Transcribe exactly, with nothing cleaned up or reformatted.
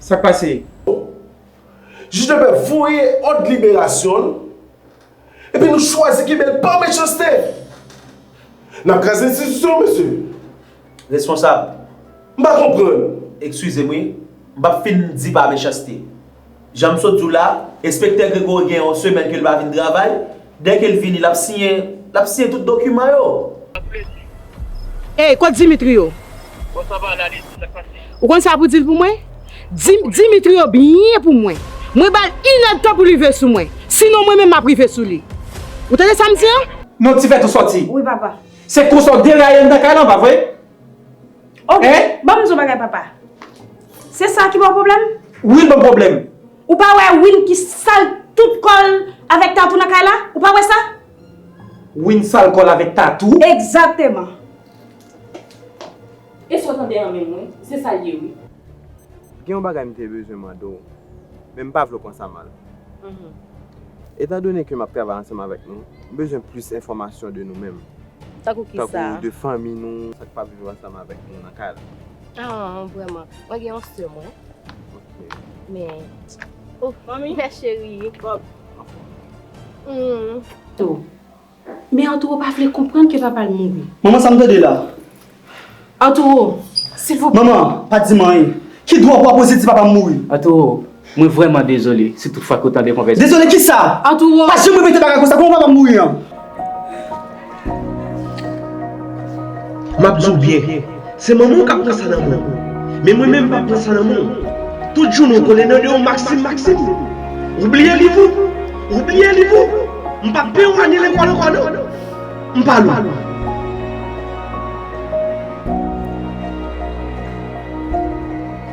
Sa k pase? Jij de pè voye òd liberasyon l, epi nou chwazi kenbe l pa mechanste. N ap kraze enstitisyon, mesye. Responsab. M pa konprann. Eskize m, wi. M p ap fin di pa mechanste. Jan m sot di w la, enspektè Gregory gen yon semèn ke l pa vin travay. Dèke l vini, l ap siyen, l ap siyen tout dokiman yo. Ey, kot Dimitri yo? Ou konn sa pou di l pou mwen? Di, Dimitri yo byen pou mwen. Mwen ba l inèdtan pou l rive sou mwen. Sinon, mwen menm m ap rive sou li. Ou tande sa m di an? Non, ti fèt ou sòti. Wi, papa. Se konsa w deraye anndan kay lan, pa vre? Ok, ban m di w bagay, papa. Se sa ki ba w pwoblèm? Wi, l ban m pwoblèm. Ou pa wè Win ki sal tout kò l avèk Tatou nan kay la? Ou pa wè sa? Win sal kò l avèk Tatou? Egzakteman. E sa w tande an menm, wi. Se sa l ye, wi. Gen yon bagay m te bezwen mande w, men m pa vle w pran sa mal. Mhm. Etandone ke m ap travay ansanm avèk nou, m bezwen plis enfòmasyon de nou menm. Tankou kisa? Tankou de fanmi nou, sa k p ap viv ansanm avèk nou nan kay la. Ah, vrèman. Mwen gen yon sè mwen. Ok. Men, oh, manmi, mè cheri. Bob. Hmm. Tou. Men Arturo pa vle konprann ke papa l mouri. Manman, sa m tande la? Arturo, silvouplè. Manman, pa di m anyen. Ki dwa w ap oze di papa m mouri? Arturo, mwen vrèman dezole si tout fwa ke w tande konvèsasyon. Dezole kisa? Arturo. Pa janm repete bagay konsa. Kòman papa m mouri an? M ap di w byen, se manman w k ap pran sa nan men w. Men mwen menm, m p ap pran sa nan men w. Tout jounen w konnen nan do w Maxime, Maxime. Ou bliye liv ou? Ou bliye liv ou? M p ap peye w ane lekòl ankò non. M pale w.